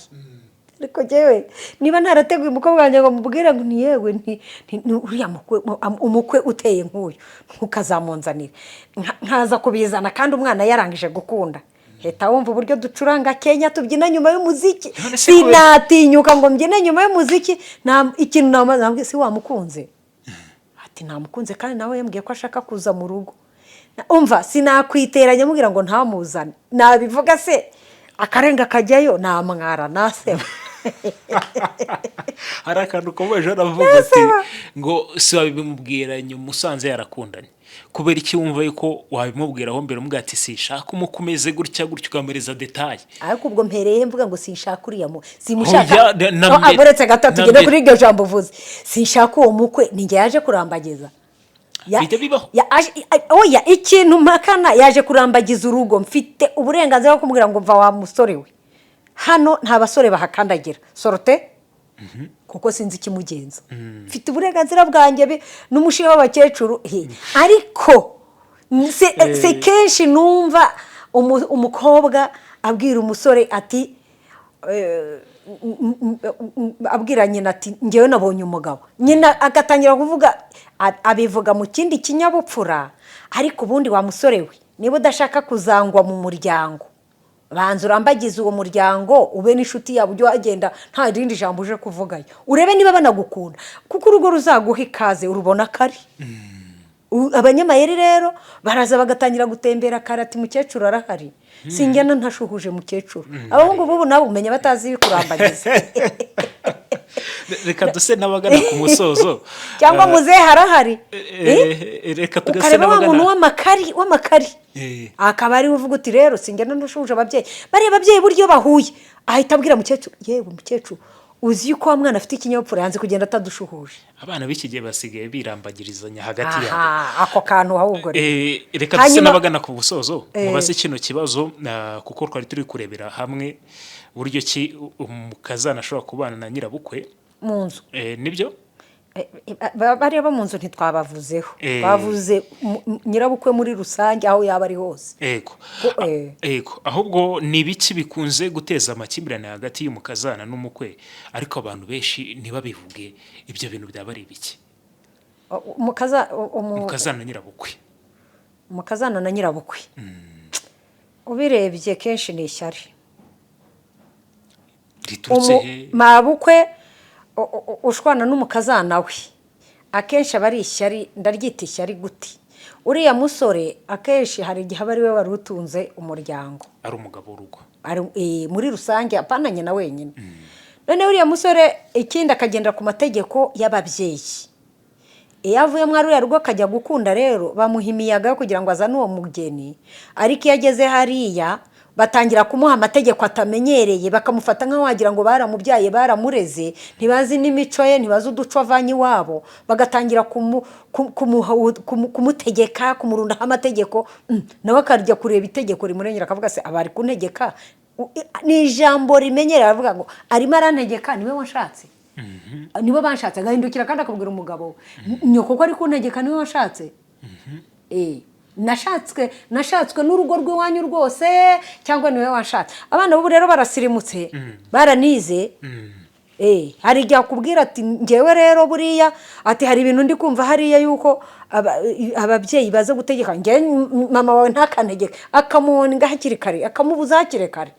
ariko njyewe niba ntarateguye umukobwa wanjye ngo mubwire ngo ni yewe, ni uriya mukwe, umukwe uteye nk'uyu ntukazamunzanire. Nkaza kubizana kandi umwana yarangije gukunda, hita wumva uburyo ducuranga Kenya, tubyina nyuma y'umuziki. None se Sinatinyuka ngo mbyine nyuma y'umuziki. Nta ikintu namaze nambwiye, si wamukunze? Ati: "Namukunze, kandi nawe yambwiye ko ashaka kuza mu rugo." Umva, sinakwiteranya mubwira ngo ntamuzane, nabivuga se akarenga kajyayo, namwara naseba. Hari akantu komeje aravuga ati ngo si wabimubwira nyuma usanze yarakundanye, kubera iki wumva yuko wabimubwiraho mbere, umubwira ati: "Sinshaka umukwe umeze gutya gutya," ukamuhereza détails? Ariko ubwo mpereye mvuga ngo sinshaka uriya mu simushaka. Oya, na No, mbere- uretse gato na tugende mbere. kuri iryo jambo uvuze, sinshaka uwo mukwe, ni njye yaje kurambagiza. Bijya bibaho. Oya, ikintu mpakana, yaje kurambagiza urugo, mfite uburenganzira bwo kumubwira ngo: "Mva wa musore we, hano nta basore bahakandagira, sortez," kuko sinzi ikimugenza. Mfite uburenganzira bwanjye n'umushinga w'abakecuru. Ariko si kenshi numva umukobwa abwira umusore ati abwira nyina ati: "Ngewe nabonye umugabo." Nyina agatangira kuvuga, abivuga mu kindi kinyabupfura, ariko ubundi wa musore we, niba udashaka kuzangwa mu muryango, banza urambagize uwo muryango, ube n'inshuti yabo, ujye wagenda nta rindi jambo uje kuvugayo, urebe niba banagukunda, kuko urugo ruzaguha ikaze urubona kare. Abanyamayeri rero baraza bagatangira gutembera kare, ati: "Mukecuru arahari, singena ntashuhuje mukecuru." Abahungu b'ubu nabo umenya batazi kurambagiza. Reka duse n'abagana ku musozo. Cyangwa muzehe arahari. Reka tugase Ukareba wa muntu n'abagana w'amakari w'amakari, akaba ariwe uvuga uti: "Rero singena ntashuhuje ababyeyi." Bariya ababyeyi buryo bahuye, ahita abwira mukecuru: "Yewe mukecuru, uzi yuko wa mwana afite ikinyabupfura, yanze kugenda atadushuhuje." Abana b'iki gihe basigaye birambagirizanya hagati yabo. Aha, ako kantu ahubwo rero. Reka duse n'abagana ku musozo, mubaze kino kibazo, kuko twari turi kurebera hamwe uburyo ki umukazana ashobora kubana na nyirabukwe mu nzu. Nibyo. Bariya bo mu nzu ntitwabavuzeho, bavuze nyirabukwe muri rusange, aho yaba ari hose. Ego. Ko. Ego, ahubwo ni ibiki bikunze guteza amakimbirane hagati y'umukazana n'umukwe, ariko abantu benshi ntibabivuge? Ibyo bintu byaba ari ibiki? Umukazana na nyirabukwe. Umukazana na nyirabukwe, ubirebye kenshi ni ishyari. Riturutse he? Mabukwe ushwana n'umukazana we akenshi aba ari ishyari. Ndaryita ishyari guti? Uriya musore akenshi hari igihe aba ari we wari utunze umuryango, ari umugabo w'urugo. Ari muri rusange, apana nyina wenyine. Noneho uriya musore ikindi akagendera ku mategeko y'ababyeyi. Iyo avuye muri ruriya rugo akajya gukunda rero, bamuha imiyaga yo kugira ngo azane uwo mugeni, ariko iyo ageze hariya batangira kumuha amategeko atamenyereye, bakamufata nk'aho wagira ngo baramubyaye, baramureze, ntibazi n'imico ye, ntibazi uduco avanye iwabo, bagatangira kumutegeka, kumurundaho amategeko. Nawe akajya kureba itegeko rimurengera, akavuga: "Se aba ari kuntegeka?" Ni ijambo rimenyereye, aravuga ngo: "Arimo arantegeka, niwe washatse, nibo banshatse." Agahindukira kandi akabwira umugabo we: "Nyoko ko ari kuntegeka, niwe washatse." Nashatswe n'urugo rw'iwanyu rwose, cyangwa niwe washatse? Abana b'ubu rero barasirimutse, baranize. Hari igihe akubwira ati: "Ngewe rero buriya," ati, "hari ibintu ndi kumva hariya yuko ababyeyi baza gutegeka. Ngewe mama wawe ntakantegeke." Akamuwonga hakiri kare, akamubuza hakiri kare.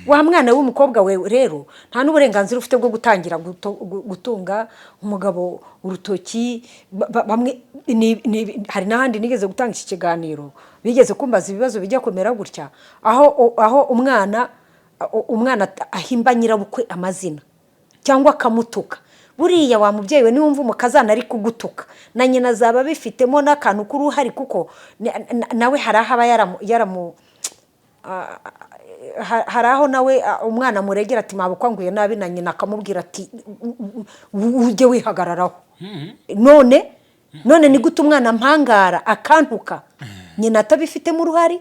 Wa mwana w'umukobwa we rero, nta n'uburenganzira ufite bwo gutangira gutunga umugabo urutoki. Bamwe hari n'ahandi nigeze gutanga iki kiganiro, bigeze kumbaza ibibazo bijya kumera gutya, aho umwana ahimba nyirabukwe amazina cyangwa akamutuka. Buriya wa mubyeyi we, niwumva umukazana ari kugutuka, na nyina azaba abifitemo n'akantu k'uruhare, kuko nawe hari aho aba yaramu hari aho nawe umwana amuregera ati: "Mabukwa nguye nabi," na nyina akamubwira ati: "Ujye wihagararaho." None ni gute umwana mpangara akantuka nyina atabifitemo uruhare?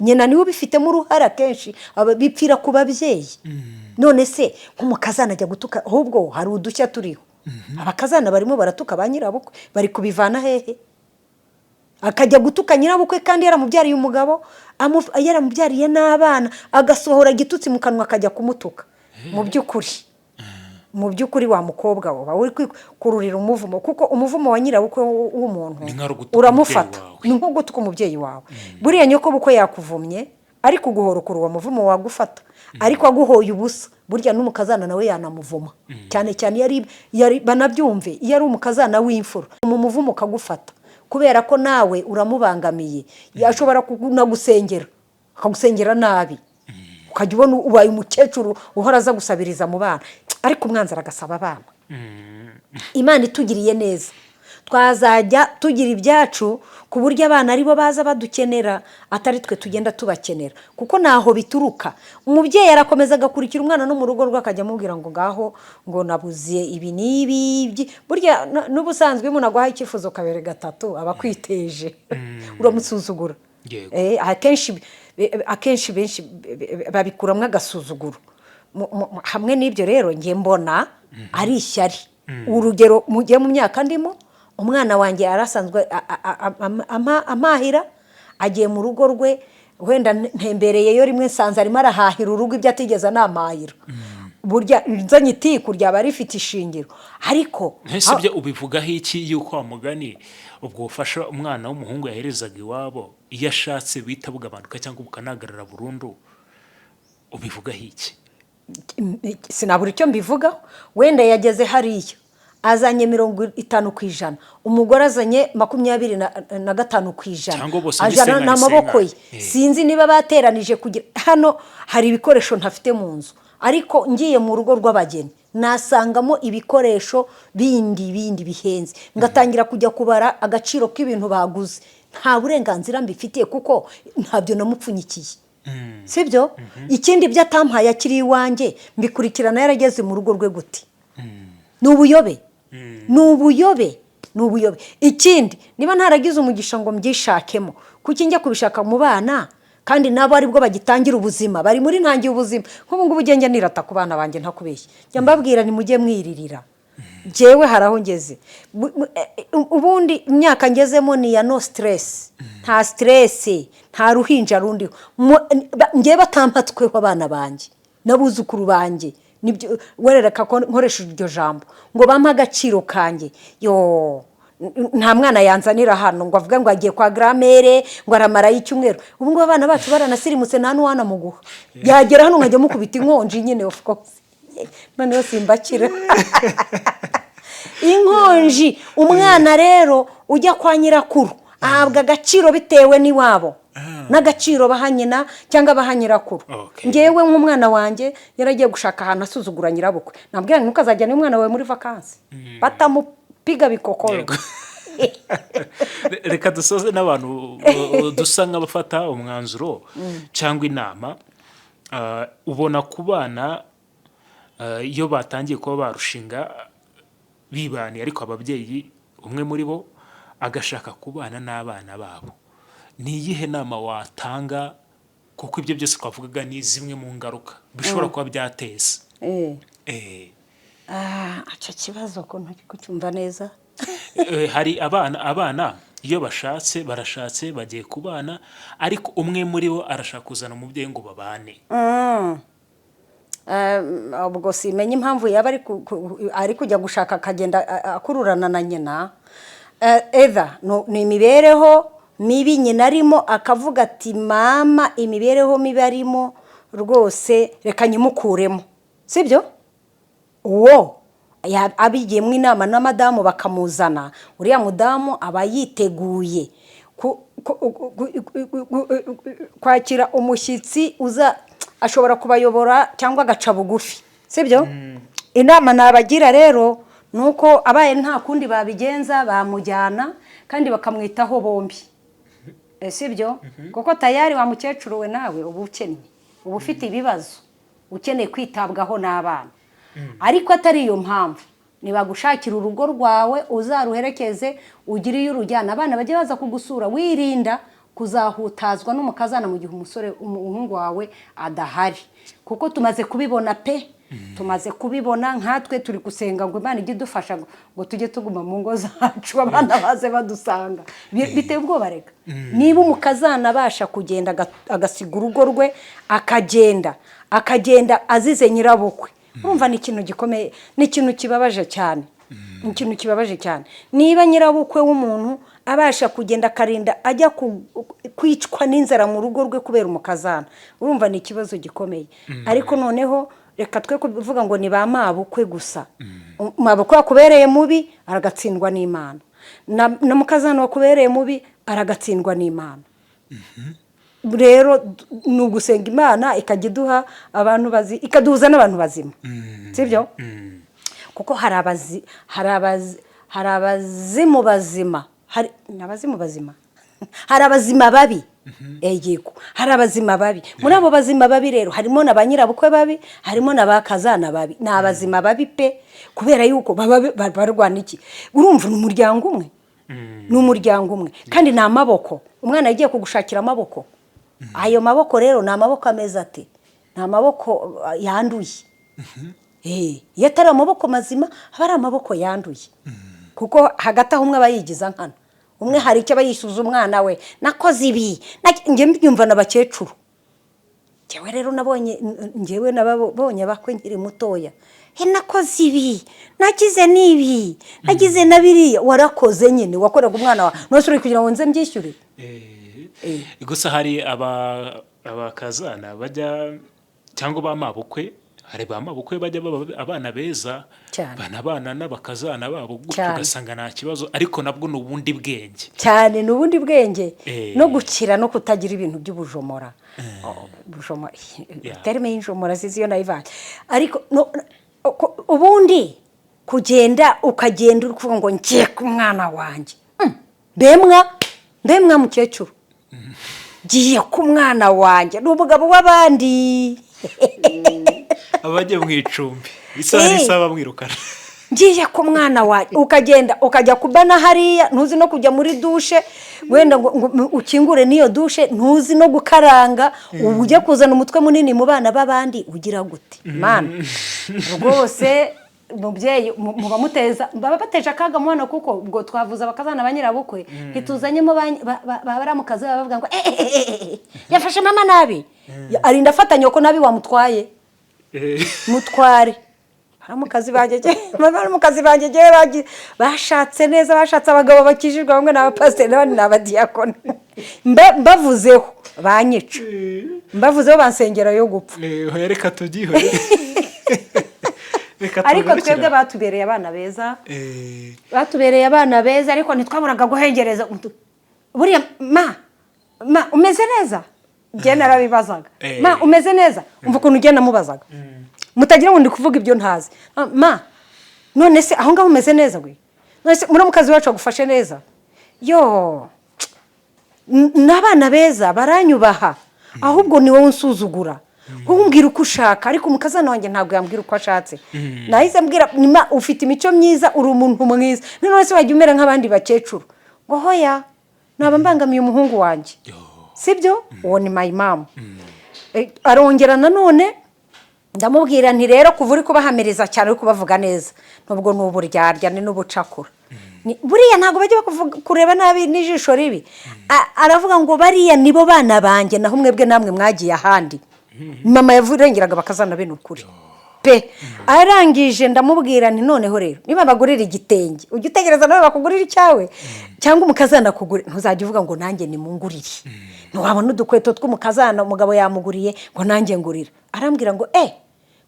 Nyina niwe ubifitemo uruhare. Akenshi bipfira ku babyeyi. None se nk'umukazana ajya gutuka? Ahubwo hari udushya turiho, abakazana barimo baratuka ba nyirabukwe. Bari kubivana hehe? Akajya gutuka nyirabukwe kandi yaramubyariye umugabo, yaramubyariye n'abana, agasohora igitutsi mu kanwa, akajya kumutuka. Mu by'ukuri wa mukobwa we, uba uri kwikururira umuvumo, kuko umuvumo wa nyirabukwe w'umuntu Ni nka gutuka uramufata. umubyeyi wawe. Ni nko gutuka umubyeyi wawe. Buriya nyoko bukwe yakuvumye, ariko uguhorokora, uwo muvumo wagufata. Ariko aguhoye ubusa, burya n'umukazana nawe yanamuvuma, cyane cyane iyo ari banabyumve, iyo ari umukazana w'imfura, mu muvumo ukagufata, kubera ko nawe uramubangamiye. Yashobora kunagusengera, akagusengera nabi, ukajya ubona ubaye umukecuru uhora aza gusabiriza mu bana. Ariko umwanzi aragasaba abana. Imana itugiriye neza, twazajya tugira ibyacu ku buryo abana aribo baza badukenera, atari twe tugenda tubakenera, kuko ntaho bituruka. Umubyeyi arakomeza agakurikira umwana no mu rugo rwe, akajya amubwira ngo: "Ngaho," ngo, "nabuze ibi n'ibi." Burya n'ubusanzwe iyo umuntu aguhaye icyifuzo kabiri, gatatu, aba akwiteje, uramusuzugura. Akenshi benshi babikuramo agasuzuguro. Hamwe n'ibyo rero, njye mbona ari ishyari. Urugero, mugiye mu myaka ndimo, umwana wanjye yarasanzwe ampahira, agiye mu rugo rwe, wenda ntembereyeyo rimwe, nsanze arimo arahahira urugo ibyo atigeze anampahira. Burya nzanye itiku ryaba rifite ishingiro, ariko Ese ibyo ubivugaho iki, yuko wa mugani ubwo bufasha umwana w'umuhungu yaherezaga iwabo, iyo ashatse bihita bugabanuka cyangwa bukanahagarara burundu? Ubivugaho iki? Sinabura icyo mbivugaho. Wenda yageze hariya azanye 50%, umugore azanye 25%. Cyangwa bose ni Ajana senkani, n'amaboko ye. senkani. Sinzi niba bateranije kugira hano hari ibikoresho ntafite mu nzu, ariko ngiye mu rugo rw'abageni nasangamo ibikoresho bindi bindi bihenze, ngatangira kujya kubara agaciro k'ibintu baguze. Nta burenganzira mbifitiye, kuko ntabyo namupfunyikiye, sibyo? Ikindi, ibyo atampaye akiri iwanjye, mbikurikirana yarageze mu rugo rwe gute? Ni ubuyobe, ni ubuyobe, ni ubuyobe. Ikindi, niba ntaragize umugisha ngo mbyishakemo, kuki njya kubishaka mu bana, kandi nabo aribwo bagitangira ubuzima, bari muri ntangiye ubuzima? Nk'ubu ngubu ugenda nirata ku bana banjye, ntakubeshye, njya mbabwira: "Nimujye mwiririra." Njyewe hari aho ngeze. Ubundi imyaka ngezemo ni iya no stress, nta stress, nta ruhinja rundiho. Njyewe batampatsweho, abana banjye n'abuzukuru banjye, nibyo werereka ko nkoresheje iryo jambo ngo bampe agaciro kanjye. Yo nta mwana yanzanira hano ngo avuge ngo agiye kwa grand-mère, ngo aramarayo icyumweru. Ubu ngubu abana bacu baranasirimutse, nta n'uwanamuguha. Yagera hano nkajya mukubita inkonji nyine, of course noneho simbakira inkonji. Umwana rero ujya kwa nyirakuru ahabwa agaciro bitewe n'iwabo n'agaciro baha nyina cyangwa baha nyirakuru. Ngewe nk'umwana wanjye yaragiye gushaka ahantu asuzugura nyirabukwe, nabwira ngo: "Ntukazajyane umwana wawe muri vacances batamupiga bikokoro." Yego. Reka dusoze n'abantu dusa nk'abafata umwanzuro cyangwa inama. Ubona ku bana, iyo batangiye kuba barushinga bibaniye, ariko ababyeyi umwe muri bo agashaka kubana n'abana babo, ni iyihe nama watanga? Kuko ibyo byose twavugaga ni zimwe mu ngaruka bishobora kuba byateza. Ah, icyo kibazo ko ntari kucyumva neza. Hari abana Iyo bashatse, barashatse, bagiye kubana, ariko umwe muri bo arashaka kuzana umubyeyi ngo babane. Ubwo simenya impamvu yaba ari kujya gushaka akagenda akururana na nyina. Either ni imibereho mibi nyina arimo, akavuga ati: "Mama imibereho mibi arimo rwose, reka nyimukuremo," sibyo? Uwo abigiyemo inama na madamu bakamuzana, uriya mudamu aba yiteguye kwakira umushyitsi uza, ashobora kubayobora cyangwa agaca bugufi, sibyo? Inama nabagira rero ni uko abaye nta kundi babigenza, bamujyana kandi bakamwitaho bombi. Sibyo? Kuko tayari wa mukecuru we, nawe uba ukennye, uba ufite ibibazo, ukeneye kwitabwaho n'abana. Ariko atari iyo mpamvu, nibagushakira urugo rwawe uzaruherekeze, ugire iyo urujyana, abana bajye baza kugusura, wirinda kuzahutazwa n'umukazana mu gihe umusore, umuhungu wawe adahari. Kuko tumaze kubibona pe, tumaze kubibona. Nkatwe turi gusenga ngo Imana ijye idufasha ngo tujye tuguma mu ngo zacu, abana baze badusanga. Biteye ubwoba. Reka niba umukazana abasha kugenda agasiga urugo rwe, akagenda azize nyirabukwe, urumva ni ikintu gikomeye, ni ikintu kibabaje cyane, ni ikintu kibabaje cyane. Niba nyirabukwe w'umuntu abasha kugenda akarinda ajya kwicwa n'inzara mu rugo rwe kubera umukazana, urumva ni ikibazo gikomeye. Ariko noneho reka twe kuvuga ngo ni ba mabukwe gusa. Mabukwe wakubereye mubi aragatsindwa n'Imana, na mukazana wakubereye mubi aragatsindwa n'Imana. Rero ni ugusenga Imana ikajya iduha abantu bazi, ikaduhuza n'abantu bazima, sibyo? Kuko hari abazimu bazima, hari ni abazimu bazima, hari abazima babi. Yego, hari abazima babi. Muri abo bazima babi rero harimo na ba nyirabukwe babi, harimo na ba kazana babi. Ni abazima babi pe, kubera yuko baba barwana iki? Urumva ni umuryango umwe, ni umuryango umwe kandi ni amaboko. Umwana yagiye kugushakira amaboko. Ayo maboko rero ni amaboko ameze ate? Ni amaboko yanduye. Iyo atari amaboko mazima, aba ari amaboko yanduye, kuko hagati aho umwe aba yigiza nkana, umwe hari icyo aba yishyuza umwana we: "Nakoze ibi." Njye mbyumva n'abakecuru. Njyewe rero nabonye, njyewe nababonye abakwe nkiri mutoya. "He, nakoze ibi, nagize n'ibi, nagize na biriya." Warakoze nyine, wakoraga umwana wawe, none uri kugira ngo nze mbyishyure? Gusa hari abakazana bajya cyangwa ba mabukwe, hari ba mabukwe bajya baba abana beza Cyane. banabana n'abakazana babo gutyo, ugasanga nta kibazo, ariko nabwo ni ubundi bwenge. Cyane, ni ubundi bwenge no gukira no kutagira ibintu by'ubujomora. Oh, bujomora. Terme y'injomora zizi iyo nayivanye. Ariko ubundi kugenda, ukagenda uri kuvuga ngo ngiye ku mwana wanjye. Mbemwa, mbemwa mukecuru, ngiye ku mwana wanjye, ni umugabo w'abandi. Abajya mu icumbi isaha n'isaha bamwirukana. Ngiye ku mwana wanjye, ukagenda ukajya kubana hariya, ntuzi no kujya muri dushe wenda ngo ukingure n'iyo dushe, ntuzi no gukaranga, ubu ujye kuzana umutwe munini mu bana b'abandi ugira gute? Mana rwose, mubyeyi, muba muteza, baba bateje akaga mu bana, kuko ubwo twavuze abakazana ba nyirabukwe, ntituzanyemo ba baramukazi baba bavuga ngo: "Eh, eh, eh, eh, yafashe mama nabi, arinda afata nyoko nabi." Wamutwaye mutware baramukazi banjye njyewe bashatse neza, bashatse abagabo bakijijwe, bamwe ni abapasiteri n'abandi ni abadiyakoni. Mbavuzeho banyica, mbavuzeho bansengera yo gupfa. Hoya, reka tubyihorere. Reka Ariko tugarukire twebwe aho. batubereye abana beza, batubereye abana beza, ariko ntitwaburaga guhengereza. Buriya ma umeze neza? Njye narabibazaga. Ma, umeze neza? Umva ukuntu ugenda mubazaga, mutagira ngo ndi kuvuga ibyo ntazi. Ah, ma, none se aho ngaho umeze neza we? None se muramukazi wacu agufashe neza? Yo, ni abana beza, baranyubaha, ahubwo ni wowe unsuzugura, wowe umbwira uko ushaka. Ariko umukazana wanjye ntabwo yambwira uko ashatse. Nahise mbwira: "Nima, ufite imico myiza, uri umuntu mwiza, none se wajya umera nk'abandi bakecuru?" Ngo: "Hoya, naba mbangamiye umuhungu wanjye." Sibyo? Uwo ni mayimamu. Arongera nanone ndamubwira nti: "Rero kuva uri kubahamiriza cyane, uri kubavuga neza, nubwo ni uburyarya, ni n'ubucakura." Buriya ntabwo bajya kureba nabi n'ijisho ribi. Aravuga ngo bariya nibo bana banjye, naho mwebwe namwe mwagiye ahandi. Mama yavurengeraga bakazana bene ukuri pe. Arangije ndamubwira nti: "Noneho rero niba bagurira igitenge, ujye utegereza nawe bakugurira icyawe, cyangwa umukazana akugure. Ntuzajya uvuga ngo nanjye nimungurire. Ntiwabona udukweto tw'umukazana, umugabo yamuguriye, ngo nanjye ngurira." Arambwira ngo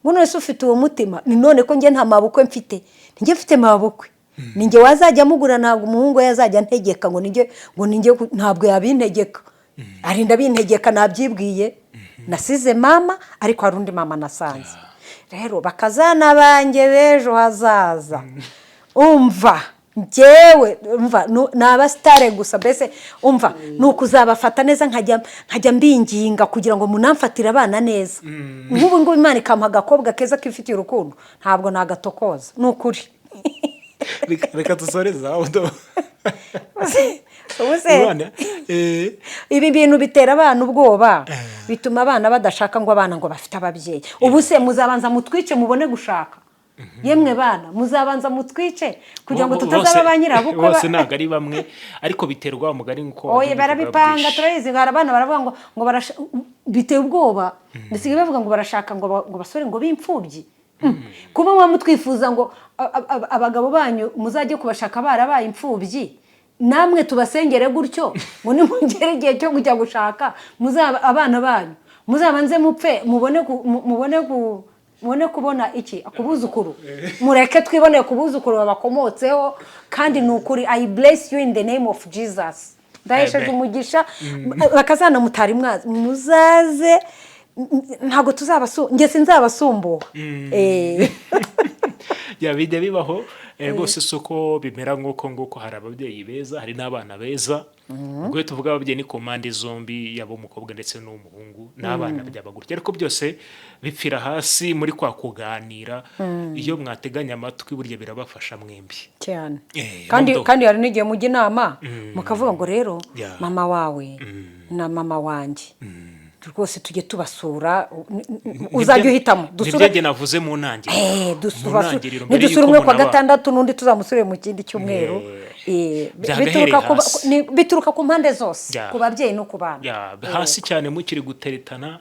ngo none se ufite uwo mutima? Ni none ko njye nta mabukwe mfite, njye mfite mabukwe, ni njye wazajya amugura. Ntabwo umuhungu we yazajya antegeka ngo ninjye, ngo ninjye, ntabwo yabintegeka, arinda bintegeka. Nabyibwiye, nasize mama, ariko hari undi mama nasanze. Rero bakazana banjye b'ejo hazaza, umva njyewe, umva, ni abasitare gusa. Mbese umva, ni ukuzabafata neza, nkajya mbinginga kugira ngo munamfatire abana neza. Nk'ubu ngubu Imana ikampa agakobwa keza kifitiye urukundo, ntabwo nagatokoza, ni ukuri. Reka dusoreze aho. Ubu se Imana, ibi bintu bitera abana ubwoba, bituma abana badashaka ngo abana ngo bafite ababyeyi. Ubu se muzabanza mutwice mubone gushaka? Yemwe bana, muzabanza mutwice kugira ngo tutazaba ba nyirabukwe. Bose ntabwo ari bamwe, ariko biterwa umugani nk'uko Oye, wagiye ubivuga barabipanga. byinshi. Turabizi, hari abana baravuga ngo biteye ubwoba, basigaye bavuga ngo barashaka ngo basore ngo b'imfubyi. Kuba muba mutwifuza ngo abagabo banyu muzajye kubashaka barabaye imfubyi, namwe tubasengere gutyo ngo nimugere igihe cyo kujya gushaka, muzaba abana banyu muzabanze mupfe, mubone kubona iki ku buzukuru. Mureke twiboneye ku buzukuru babakomotseho. Kandi ni ukuri, I bless you in the name of Jesus. Ndahesheje Amen. umugisha bakazana mutari mwazi, muzaze, ntabwo tuzabasu, njye sinzabasumbuha. Ya, bijya bibaho, bose si uko bimera nk'uko nguko. Hari ababyeyi beza, hari n'abana beza. Ubwo iyo tuvuga ababyeyi ni ku mpande zombi, yaba umukobwa ndetse n'umuhungu n'abana, byaba gutya. Ariko byose bipfira hasi muri kwa kuganira. Iyo mwateganya amatwi, burya birabafasha mwembi. Cyane. Kandi kandi hari n'igihe mujya inama, mukavuga ngo rero mama wawe na mama wanjye rwose tujye tubasura, uzajya uhitamo Nibyo dusure. Njye navuze mu ntangiriro. Mu ntangiriro, mbere nidusura y'uko umwe kwa munaba. gatandatu, n'undi tuzamusure mu kindi cyumweru. Byagahereye hasi. Bituruka ku mpande zose, ku babyeyi no ku bana. Ya, hasi cyane, mukiri guteretana,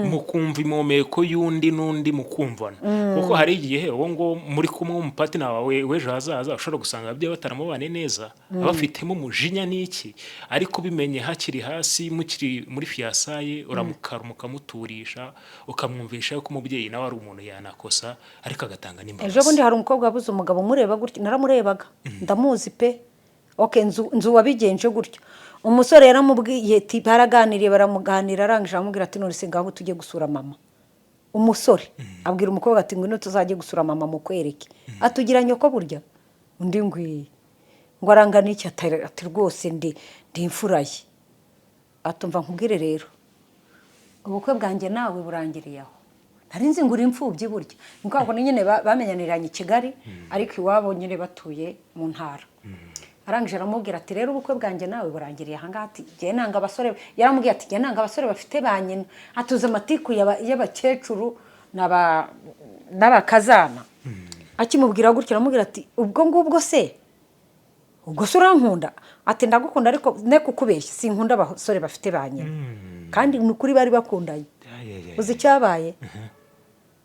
mukumva impumeko y'undi n'undi, mukumvana, kuko hari igihe uwo ngo muri kumwe w'umupartner wawe w'ejo hazaza ushobora gusanga ababyeyi bataramubane neza, abafitemo umujinya n'iki. Ariko ubimenye hakiri hasi, mukiri muri fiançailles, uramukara, mukamuturisha, ukamwumvisha ko umubyeyi nawe ari umuntu, yanakosa, ariko agatanga n'imbabazi. Ejo bundi hari umukobwa wabuze umugabo. Mureba gutya, naramurebaga, ndamuzi pe. Okay, nzu wabigenje gutyo. Umusore yaramubwiye ati, baraganiriye, baramuganira, arangije aramubwira ati: "None se ngaho tujye gusura mama." Umusore abwira umukobwa ati: "Ngwino tuzajye gusura mama mukwereke." Atugira nyoko burya undi ngwiye ngo arangana iki? Ati: "Rwose ndi imfura ye." Atumva nkubwire rero, ubukwe bwanjye nawe burangiriye aho. Nari nzi ngo uri imfubyi burya. Ni ukuvuga ngo nyine bamenyaniranye i Kigali, ariko iwabo nyine batuye mu ntara. Arangije aramubwira ati: "Rero ubukwe bwanjye nawe burangiriye ahangaha." Ati: "Njye nanga abasore." Yaramubwiye ati: "Njye nanga abasore bafite ba nyina." Atuze amatiku y'abakecuru n'abakazana. Akimubwira gutyo, aramubwira ati: "Ubwo ngubwo se, ubwo se urankunda?" Ati: "Ndagukunda, ariko ne kukubeshya, sinkunda abasore bafite ba nyina." Kandi ni ukuri bari bakundanye. Uzi icyabaye?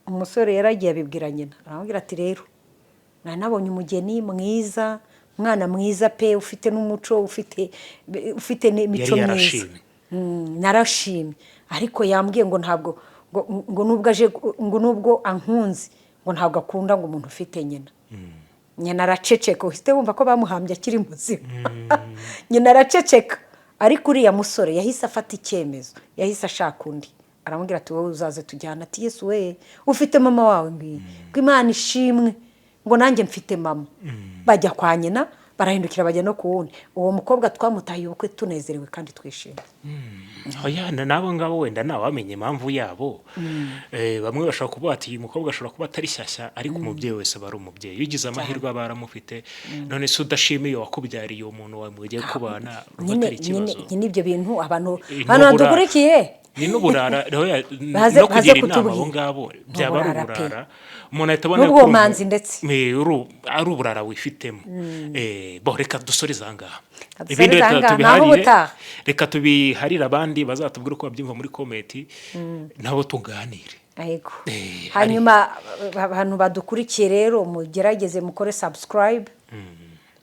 Umusore yaragiye abibwira nyina, aramubwira ati: "Rero nari nabonye umugeni mwiza, umwana mwiza pe, ufite n'umuco, ufite n'imico Yari myiza." yarashimye. Narashimye, ariko yambwiye ngo ntabwo ngo nubwo aje, ngo nubwo ankunze, ngo ntabwo akunda ngo umuntu ufite nyina. Nyina araceceka, uhite wumva ko bamuhambye akiri muzima. Nyina araceceka, ariko uriya musore yahise afata icyemezo, yahise ashaka undi. Aramubwira ati: "Wowe uzaze tujyana." Ati: "Yesu we, ufite mama wawe?" Ngiyi ngo Imana ishimwe, ngo nanjye mfite mama. Bajya kwa nyina, barahindukira bajya no ku wundi. Uwo mukobwa twamutahiye ubukwe tunezerewe kandi twishimye. Oya, n'abo ngabo wenda ntawamenya impamvu yabo. Bamwe bashobora kuvuga ati: "Uyu mukobwa ashobora kuba atari shyashya," ariko umubyeyi wese aba ari umubyeyi. Iyo ugize amahirwe aba aramufite. None se udashimiye uwakubyariye, uwo muntu wawe mugiye kubana, urumva Nyine atari nyine ikibazo? Nyine ibyo bintu abantu Ntubura- badukurikiye. Ni n'uburara rero Baze- no kugira baze inama abo kutubwira. ngabo byaba ari Uburara pe. uburara. Umuntu ahita abona ko N'ubwomanzi ndetse. Ari uburara wifitemo. Bo reka dusoreze aha ngaha. Reka dusoreze Ibindi aha reka ngaha, naho tubiharire, ubutaha. reka tubiharire abandi bazatubwire uko babyumva muri comment, nabo tuganire. Yego. Hanyuma abantu badukurikiye rero, mugerageze mukore subscribe,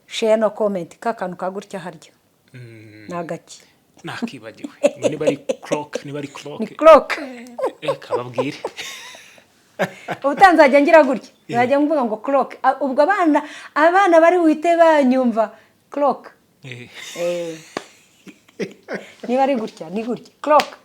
share no comment. Ka kantu ka gutya harya ni agaki? Nakibagiwe ngo niba ari clock, niba ari clock. Ni clock. Kababwire. Ubutaha nzajya ngira gutya, nzajya mvuga ngo clock. Ah, ubwo abana bari buhite banyumva clock. Niba ari gutya, ni gutya, clock.